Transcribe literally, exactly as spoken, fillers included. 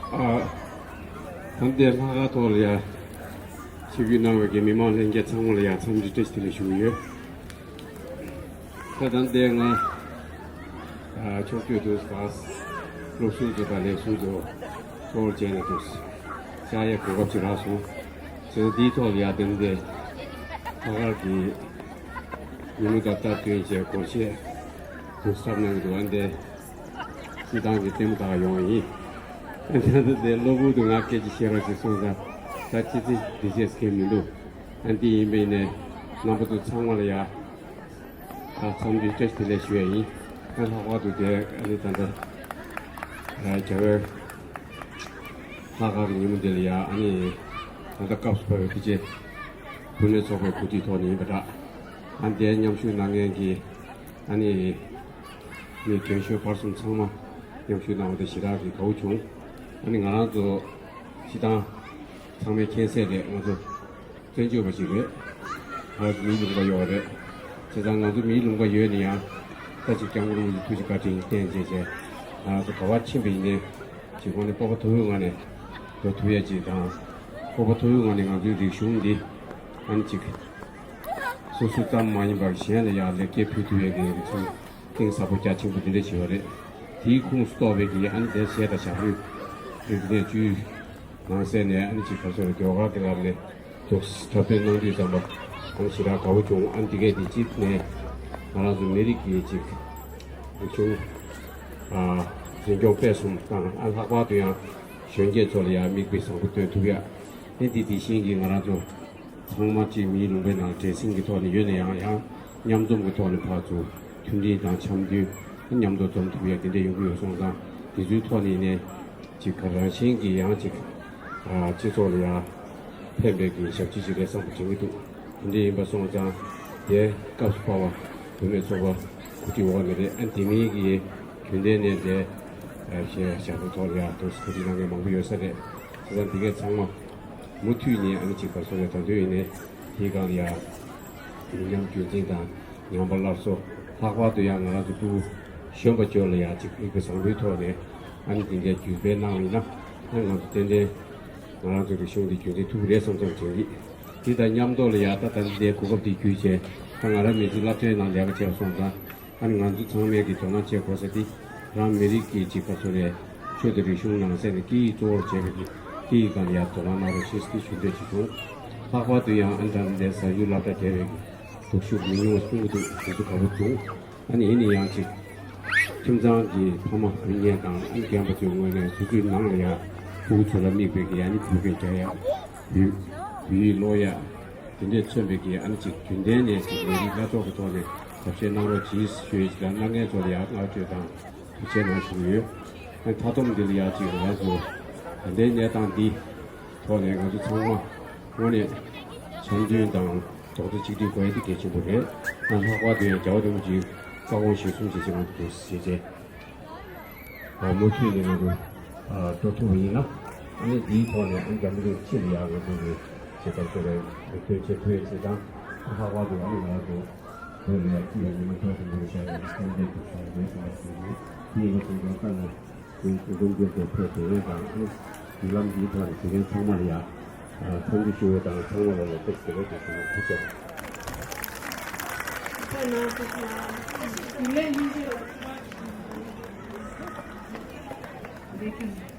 ཨ། ད་ལྟའི་ལྷག་དཀར་ཐོག་ལ་ཡ་ཆིབས་བསྒྱུར་གནང་བའི་གི་མི་མང་ལྷན་རྒྱས་ཚང་མ་ལ་ཡ་འཚམས་འདྲི་བཀྲ་ཤིས་བདེ་ལེགས་ཞུ་གི་ཡོད། ད་ད་ལྟའི་ང་ཨ་ཕྱོགས་བསྐྱོད་དུ་ད་སློབ་ཟུར་དུ་དང་ལས་ཟུར་དུ་གཙོ་བོར་བྱས་ནས་དུ་བཅར་ཡའི་གོ་སྐབས་ཅིག་རག་སོང་། བྱས་ཙང་འདིའི་ཐོག་ལ་ཡ་དེ་ནི་དེ་ལྷག་དཀར་གྱི་ཉིན་མོ་དང་སྟབས་བསྟུན་བྱས་སྒོར་གཞས་དུ་གསར་གནང་གི་འདུག་ཨ་འདི། སྤྱི་བཏང་གི་ལྟད་མོ་ལྟ་ག་ཡོང་བ་ཡིན། ཨ་ནི་ད་ལྟ་དེ་གློ་བུར་དུ་ང་སྐད་ཆ་བཤད་རོགས་ཞེས་གསུངས་ཙང་ད་ཅི་ཙི་འདི་བཤད་མཁན་མི་འདུག་ཨ་འདི་ཡིན་པ་ཡིན་ནའི་རྣམ་པ་ཚོ་ཚང་མ་ལ་ཡ་ད་འཚམས་འདྲི་བཀྲ་ཤིས་བདེ་ལེགས་ཞུ་ཡ་ཡིན། ཨ་ལྷག་པར་དུ་དེ་ཨ་ནི་ད་ལྟ་རྒྱལ་བའི་ལྷག་དཀར་གྱི་ཉིན་མོ་འདི་ལ་ཡ་ཨ་ནི་ད་ལྟ་སྐབས་སུ་བབས་པའི་ཕལ་ཆེར་བུད་མེད་ཚོགས་པའི་གོ་སྒྲིག་ཐོག་ནས་ཡིན་པ་འདྲ། ཨ་འདིའི་མཉམ་ཞུགས་གནང་མཁན་གྱི་ཨ་ནི། ངས་རྒན་གཞོན་བར་གསུམ་ཚང་མ་མཉམ་ཞུགས་གནང་བ་དེ་ཞེ་དྲག་གི་དགའ་བོ་བྱུང་། ཨ་ནི་ང་རང་ཚོ་སྤྱི་བཏང་ཚང་མས་མཁྱེན་གསལ་རེད། ང་ཚོ་བཙན་བྱོལ་བ་ཞིག་རེད། ང་ཚོ་མིའི་ལུང་པ་ཡོད་རེད། བྱས་ཙང་ང་ཚོ་མིའི་ལུང་པ་ཡོད་ནས་ཡང་ད་ཅིག་སྐྱབས་མགོན་རིན་པོ་ཆེ་ཐུགས་རྗེ་བཀའ་དྲིན་བརྟེན་བྱས་བྱས་ང་ཚོ་ག་པར་ཕྱིན་པ་ཡིན་ནའི་ཅིག་ཁོང་ནས་སྤོབས་པ་མཐོ་པོའི་ངང་ནས་འགྲོ་ཐུབ་ཡ་ཅིག་དང་། སྤོབས་པ་མཐོ་པོའི་ངང་ནས་ང་ཚོའི་རིག་གཞུང་འདི་ཨ་ནི་ཅིག་སོ་སོ་ཙམ་མ་ཡིན་པར་གཞན་ལ་ཡང་ལེགས་སྐྱེས་ཕུལ་ཐུབ་ཡས་ཀྱི་རིག་གཞུང་གཏིང་ཟབ་པོ་རྒྱ་ཆེན་པོ་འདི་འདྲ་ཞིག་ཡོད་རེད། དེའི་ཁོངས་སུ་གཏོགས་པའི་གི་ཨ་ནི་དེ་གཞས་དང་ཞབས་བྲོ་རིག་གནས་བཅུའི་ནང་གསེས་ནས་ཨ་ནི་ཅིག་ག་ཚོད་རེད་ཟློས་གར་དེ་ལ་ནས་འདུག་འཁྲབ་སྟོན་གནང་དུས་ཙམ་པ་ཨ་ནི་ཞེ་དྲག་དགའ་བོ་བྱུང་། ཨ་ནི་དེ་གས་དེ་གཅིག་ནས་ང་རང་ཚོ་མི་རིགས་ཀྱི་ཅིག་རིག་གཞུང་ཨ་འཛིན་སྐྱོང་སྤེལ་གསུམ་དང་ཨ་ལྷག་པར་དུ་ཡང་གཞོན་སྐྱེས་ཚོ་ལ་ཡང་མིག་དཔེ་བཟང་པོ་སྟོན་ཐུབ་ཡ། ཨ་ནི་དེ་དེ་བཞིན་གྱི་ང་རང་ཚོ། ཚང་མ་གཅིག་མིའི་ལུང་པའི་ནང་བྲེལ་ཟིང་གི་ཐོག་ནས་ཡོད་ན་ཡང་ཡང་མཉམ་འཛོམས་ཀྱི་ཐོག་ནས་ཕར་ཚུར་མཐུན་སྒྲིལ་དང་འཆམ་མཐུན་མཉམ་དུ་འཛོམས་ཐུབ་ཡ་དེ་འདྲ་ཡོང་གི་ཡོད་སོང་ཙང་དེ་ཚོའི་ཐོག་ནས་ནས་གཅིག་ག་རང་བཞིན་གྱི་ཡང་གཅིག་སྤྱི་ཚོགས་ལ་ཡང་ཕན་པའི་གི་ཞབས་ཕྱི་ཞིག་རེད་བསམ་པ་དྲན་གྱི་འདུག་དེ་འདྲ་ཡིན་པ་སོང་ཙང་དེ་སྐབས་སུ་བབས་པ་བུད་མེད་ཚོགས་པ་གོ་སྒྲིག་འོག་ནས་རེད། ཨ་དེ་མིན་གྱི་རྒྱུན་ལྡན་ནས་དེ་ཞེས་བྱ་བའི་ཐོག་ལ་ཡང་དུ་གོ་སྒྲིག་གནང་མཁན་མང་པོ་ཡོད་ས་རེད། བྱས་ཙང་དེ་གས་ཚང་མ། མུ་མཐུད་ནས་ཨ་ནི་གཅིག་ག་སོ་རེ་ད་དུང་ཡིན་ནའི་དེའི་སྒང་ལ་ཡ་མི་ཉམས་རྒྱུན་འཛིན་དང་ཉམས་པ་སླར་གསོ། ལྷག་པར་དུ་ཡང་ང་རང་ཚོ་ཕྲུ་གུ་གཞོན་པ་ཚོ་ལ་ཡ་གཅིག་མིག་དཔེ་བཟང་པོའི་ཐོག་ནས་ཨ་ནི་དེ་འདྲའི་བརྒྱུད་སྤེལ་གནང་བ་ཡིན་ན་ཨ་ནི་ང་ཚོ་ཏན་ཏན་ང་རང་ཚོའི་རིག་གཞུང་འདི་རྒྱུན་འཛིན་ཐུབ་ཀྱི་རེད་བསམ་བསམ་དྲན་གྱི། དེ་དང་མཉམ་དུ་ལ་ཡ་ད་ད་ལྟའི་གོ་སྐབས་འདི་བརྒྱུད་བྱས་ད་ང་རང་མི་ཚེ་སློབ་གྲྭའི་ནང་ལས་ཀ་བྱས་པ་སོང་ཙང་། ཨ་ནི་ང་ཚོ་ཚང་མས་ཀྱི་དོ་སྣང་བྱེད་དགོས་ས་དེ་རང་མི་རིགས་ཀྱི་གཅིག་པ་ཚོ་ལས་ཆོས་དང་རིག་གཞུང་ནང་གསེས་ནས་སྐད་ཡིག་གཙོ་བོར་བྱས་པའི་གི་སྐད་ཡིག་སྒང་ལ་ཡང་དོ་སྣང་གནང་རོགས་ཞེས་ཏེ་ཞུ་འདོད་ཅིག་བྱུང་། ལྷག་པར་དུ་ཡང་ཨ་ནི་ད་ལྟའི་གཟའ་མཇུག་སློབ་གྲྭ་བརྒྱབ་པའི་གི་སྡུག་ཤུགས་མི་ཉུང་བ་གསུང་གི་འདུག་དེ་ཚོ་དགའ་པོ་བྱུང་། ཨ་ནི་ཡིན་ན་ཡང་གཅིག་ཁྱིམ་ཚང་གི་ཕ་མ་བུ་གཉེན་དང་ཨ་ནི་རྒན་པ་ཚོའི་ངོས་ནས་སོ་སོའི་ནང་ལ་ཡང་ཕྲུ་གུ་ཚོ་ལ་དམིགས་པའི་གི་ཨ་ནི་བོད་སྐད་རྒྱག་ཡ་བོད་བོད་ཡིག་ཀློག་ཡ། དེ་འདྲས་མཚོན་པའི་གི་ཨ་ནི་ཅིག་རྒྱུན་ལྡན་ནས་ཅིག་ལས་རིགས་སྣ་ཚོགས་ཀྱི་ཐོག་ནས་ཐབས་ཤེས་གནང་རོགས་གྱིས་ཞུ་ཡས་ཅིག་ལ་གནང་མཁན་ཚོ་ལ་ཡང་བསྔགས་བརྗོད་དང་ཐུགས་རྗེ་གནང་ཞུ་གི་ཡོད། ཨ་ནི་མཐའ་སྡོམ་འདི་ལ་ཡང་ཅིག་ང་ཚོ་ད་ལྟའི་གནས་སྟངས་འདི་ཐོག་ནས་ང་ཚོ་ཚང་མ་དངོས་གནས་འཆམ་མཐུན་དང་རྡོག་རྩ་གཅིག་སྒྲིལ་དགོས་ཡ་དེ་གལ་ཆེན་པོ་རེད། ཨ་ལྷག་པར་དུ་ཡང་རྒྱལ་བ་རིན་པོ་ཆེའི་བཀའ་དགོངས་གཞིར་བཟུང་བྱས་ཅིག་ང་ཚོ་འདུག་ཟེར་བྱས། མུ་མཐུད་ནས་ང་ཚོ་འགྲོ་ཐུབ་པ་ཡིན་ན་ཨ་ནི་འདིའི་ཐོག་ནས་ཨ་ནི་འཛམ་བུ་གླིང་སྤྱི་ལ་ཡང་ང་ཚོ་གི་བྱེད་ཐབས་ཚོ་ལ་ལེགས་ཐོན་བྱེད་ཐུབ་ཡ་ཆེད་དང་ཨ་ལྷག་པར་དུ་ཨ་ནི་ང་ཚོ་བོད་ལ་ཡང་སྐྱིད་པའི་ཉི་མ་འབྱུང་ཐུབ་པའི་ཆེད་ལ་སེམས་ཁྲལ་དུ་བྱུང་བའི་བསམ་པ་ཞིག་ཡིན། དེ་ཡིན་པ་སོང་ཙང་ཁ་ན་དེ་ཚོ་འཛོམས་འགྱུར་དུ་ཕེབས་དེ་བས་དང་ཨ་ནི་བརྒྱུད་ལམ་འདིའི་ཐོག་ནས་དེ་རིང་ཚང་མ་ལ་ཡང་འཚམས་འདྲི་ཞུ་བའི་དང་ཚང་མ་ལ་ལ་བསྟོད་དེ་ལ་དེ་བྱུང་ཐུབ་ཀྱང་། Thank you.